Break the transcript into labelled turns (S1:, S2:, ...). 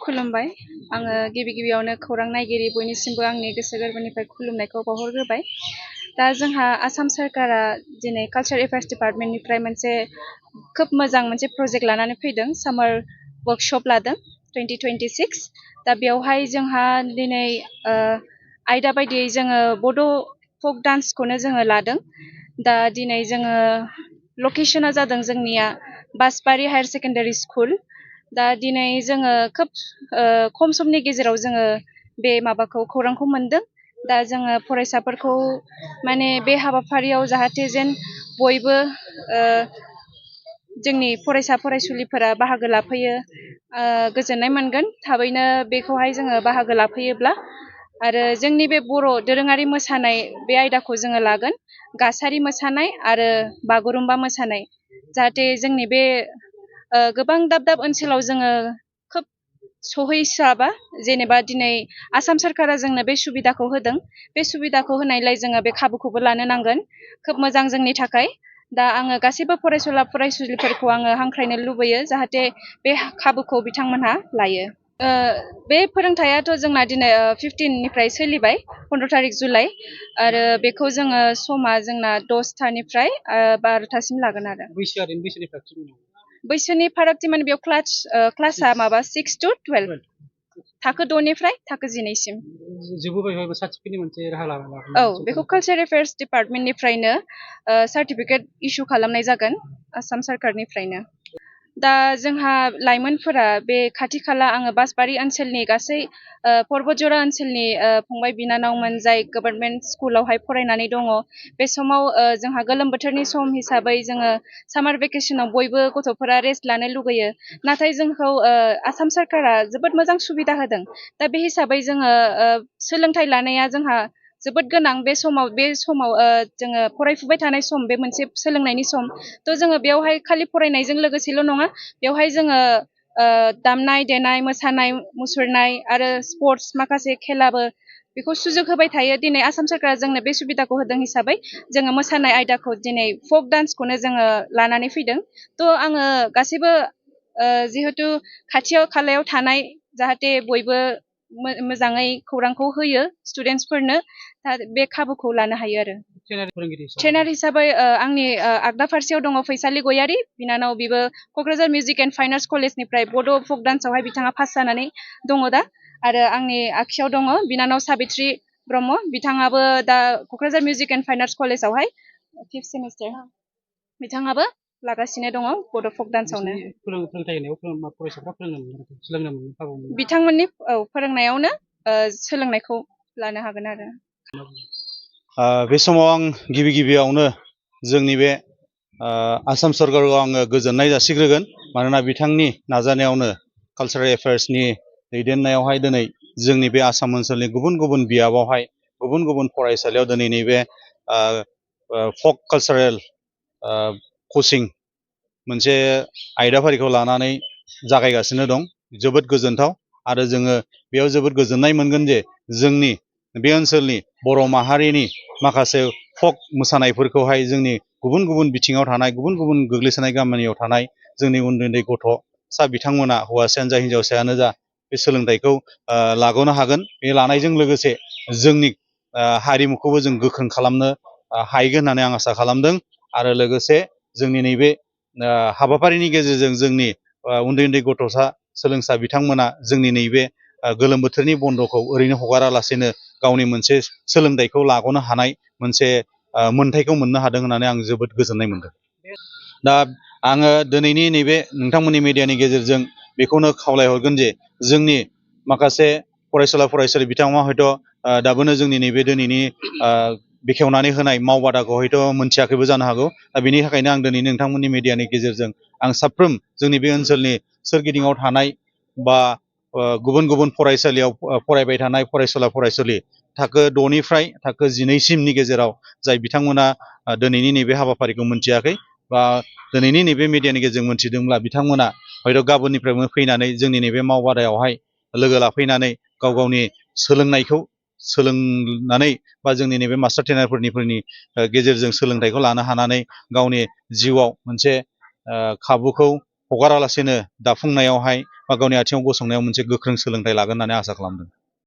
S1: खुलुमबाय आङो गिबियावनो खौरां नायगिरि बयनिसिमबो आंनि गोसो गोरबोनिफ्राय खुलुमनायखौ बावहरग्रोबाय। दा जोंहा आसाम सरकारा दिनै कालचार एफेयार्स डिपार्टमेन्टनिफ्राय मोनसे खोब मोजां मोनसे प्रजेक्ट लानानै फैदों, सामार वर्कशप लादों 2026। दा बेवहाय जोंहा दिनै आयदा बायदियै जोङो बड' फक डान्सखौनो जोङो लादों। दा दिनै जोङो लकेसना जादों जोंनिया बासबारि हायार सेकेन्डारि स्कुल। दा दिनै जोङो खोब खम समनि गेजेराव जोङो बे माबाखौ खौरांखौ मोनदों। दा जोङो फरायसाफोरखौ माने बे हाबाफारियाव जाहाथे जेन बयबो जोंनि फरायसा फरायसुलिफोरा बाहागो लाफैयो, गोजोननाय मोनगोन थाबैनो बेखौहाय जोङो बाहागो लाफैयोब्ला। आरो जोंनि बे बर' दोरोङारि मोसानाय बे आयदाखौ जोङो लागोन, गासारि मोसानाय आरो बागुरुम्बा मोसानाय। जाहाथे जोंनि बे गोबां दाब दाब ओनसोलाव जोङो खोब सहैस्लाबा, जेनेबा दिनै आसाम सरकारा जोंनो बे सुबिदाखौ होदों, बे सुबिदाखौ होनायलाय जोङो बे खाबुखौबो लानो नांगोन। खोब मोजां जोंनि थाखाय। दा आङो गासैबो फरायसुला फरायसुलिफोरखौ आङो हांख्रायनो लुबैयो जाहाथे बे खाबुखौ बिथांमोनहा लायो। बे फोरोंथायाथ' जोंना दिनै 15निफ्राय सोलिबाय, 15 थारिख जुलाइ। आरो बेखौ जोङो समा जोंना 10थानिफ्राय 12थासिम लागोन आरो। बैसोनि फारागथि माने बेयाव क्लासा माबा 6 to 12, थाखो 6निफ्राय थाखो 12सिम। औ, बेखौ कालचार एफेयार्स डिपार्टमेन्टनिफ्रायनो सार्टिफिकेट इसु खालामनाय जागोन, आसाम सरकारनिफ्रायनो। दा जोंहा लाइमोनफोरा बे खाथि खाला आङो बासबारि ओनसोलनि गासै पर्बतजरा ओनसोलनि फंबाय बिनानावमोन जाय गभर्नमेन्ट स्कुलावहाय फरायनानै दङ। बे समाव जोंहा गोलोम बोथोरनि सम हिसाबै जोङो सामार भेकेसनाव बयबो गथ'फोरा रेस्ट लानो लुगैयो। नाथाय जोंखौ आसाम सरकारा जोबोद मोजां सुबिदा होदों। दा बे हिसाबै जोङो सोलोंथाइ लानाया जोंहा जोबोद गोनां। बे समाव जोङो फरायफुबाय थानाय सम, बे मोनसे सोलोंनायनि सम। थ' जोङो बेवहाय खालि फरायनायजों लोगोसेल' नङा, बेवहाय जोङो दामनाय देनाय, मोसानाय मुसुरनाय आरो स्पर्ट्स माखासे खेलाबो बेखौ सुजुग होबाय थायो। दिनै आसाम सरकारा जोंनो बे सुबिदाखौ होदों हिसाबै जोङो मोसानाय आयदाखौ दिनै फक डान्सखौनो जोङो लानानै फैदों। थ' आङो गासैबो जिहेथु खाथियाव खालायाव थानाय जाहाथे बयबो मोजाङै खौरांखौ होयो स्टुडेन्टसफोरनो, बे खाबुखौ लानो हायो आरो। ट्रेनार हिसाबै आंनि आगदा फारसेयाव दङ फैसालि गयारि बिनानाव, बिबो Kokrajhar music and fine arts कलेजनिफ्राय बड' फक डान्सआवहाय बिथाङा पास जानानै दङ दा। आरो आंनि आखियाव दङ बिनानाव साबित्रि ब्रह्म, बिथाङाबो दा Kokrajhar music and fine arts कलेजावहाय 5th सेमिस्टार बिथाङाबो लागासिनो दङ बड' फक डान्सआवनो। बिथांमोननि फोरोंनायावनो सोलोंनायखौ लानो हागोन आरो।
S2: बे समाव आं गिबियावनो जोंनि बे आसाम सरकारखौ आङो गोजोननाय जासिग्रोगोन, मानोना बिथांनि नाजानायावनो कालचारेल एफेयार्सनि दैदेननायावहाय दिनै जोंनि बे आसाम ओनसोलनि गुबुन गुबुन बियाबावहाय गुबुन गुबुन फरायसालियाव दिनै नैबे फक कालचारेल कचिं मोनसे आयदाफारिखौ लानानै जागायगासिनो दं। जोबोद गोजोनथाव। आरो जोङो बेयाव जोबोद गोजोननाय मोनगोन जे जोंनि बे ओनसोलनि बर' माहारिनि माखासे फक मोसानायफोरखौहाय जोंनि गुबुन गुबुन बिथिङाव थानाय, गुबुन गुबुन गोग्लैसोनाय गामियाव थानाय जोंनि उन्दै उन्दै गथ'सा बिथांमोना, हौवासायानो जा हिनजावसायानो जा, बे सोलोंथाइखौ लागनो हागोन। बे लानायजों लोगोसे जोंनि हारिमुखौबो जों गोख्रों खालामनो हाहैगोन होननानै आं आसा खालामदों। आरो लोगोसे जोंनि नैबे हाबाफारिनि गेजेरजों जोंनि उन्दै उन्दै गथ'सा सोलोंसा बिथांमोना जोंनि नैबे गोलोम बोथोरनि बन्द'खौ ओरैनो हगारालासेनो गावनि मोनसे सोलोंथाइखौ लागनो हानाय मोनसे मोन्थायखौ मोननो हादों होननानै आं जोबोद गोजोननाय मोनदों। दा आङो दिनैनि नैबे नोंथांमोननि मिडियानि गेजेरजों बेखौनो खावलायहरगोन जे जोंनि माखासे फरायसुला फरायसुलि बिथांमोना हयथ' दाबोनो जोंनि नैबे दिनैनि बेखेवनानै होनाय मावबादाखौ हयथ' मोनथियाखैबो जानो हागौ। दा बेनि थाखायनो आं दिनै नोंथांमोननि मिडियानि गेजेरजों आं साफ्रोम जोंनि बे ओनसोलनि सोरगिदिङाव थानाय बा गुबुन गुबुन फरायसालियाव फरायबाय थानाय फरायसुला फरायसुलि थाखो 6निफ्राय थाखो 12सिमनि गेजेराव जाय बिथांमोना दिनैनि नैबे हाबाफारिखौ मोनथियाखै बा दिनैनि नैबे मिडियानि गेजेरजों मोनथिदोंब्ला बिथांमोना हयथ' गाबोननिफ्रायबो फैनानै जोंनि नैबे मावबादायावहाय लोगो लाफैनानै गाव गावनि सोलोंनायखौ सोलोंनानै बा जोंनि नैबे मास्टार ट्रेनारफोरनि गेजेरजों सोलोंथाइखौ लानो हानानै गावनि जिउआव मोनसे खाबुखौ हगारालासेनो दाफुंनायावहाय बा गावनि आथिङाव गसंनायाव मोनसे गोख्रों सोलोंथाइ लागोन होननानै आसा खालामदों।